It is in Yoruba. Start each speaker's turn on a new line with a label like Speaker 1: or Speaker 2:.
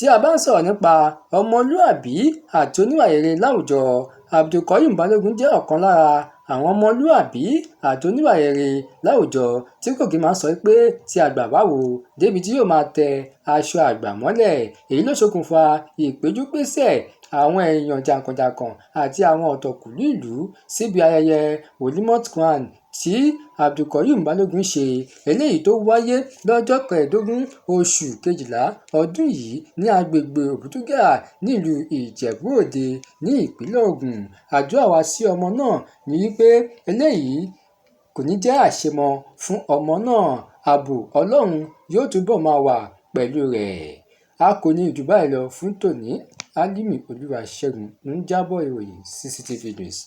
Speaker 1: Tí a bá ń sọ̀rọ̀ nípa ọmọlúàbí àti oníwà rere láwùjọ, Abdulkareem Balogun jẹ́ ọ̀kan lára àwọn ọmọlúàbí àti oníwà rere láwùjọ tí kò kí máa sọ pé tí àgbà báwo débi tí yóò máa tẹ aṣọ àgbà mọ́lẹ̀. Èyí ló ṣokùnfà ìpéjúpésẹ̀ àwọn èèyàn jàǹkànjàǹkàn àti àwọn ọ̀tọ̀kùlú ìlú síbi ayẹyẹ Wolimot Quran tí Abdulkareem Balogun ṣe, eléyìí tó wáyé lọ́jọ́ 15 oṣù kejìlá ọdún yìí ní agbègbè Òbútúgà nílùú Ìjẹ̀bú-Òde ní ìpínlẹ̀ Ògùn. Àdúrà wa sí ọmọ náà ni wípé eléyìí kò ní jẹ́ àṣemọ fún ọmọ náà, ààbò Ọlọ́run yóò túbọ̀ máa wà pẹ̀lú rẹ̀. A kò ní jù báyìí lọ fún tòní. Álímì Olúwaṣẹ́gun ló ń jábọ̀ ìròyìn CCTV News.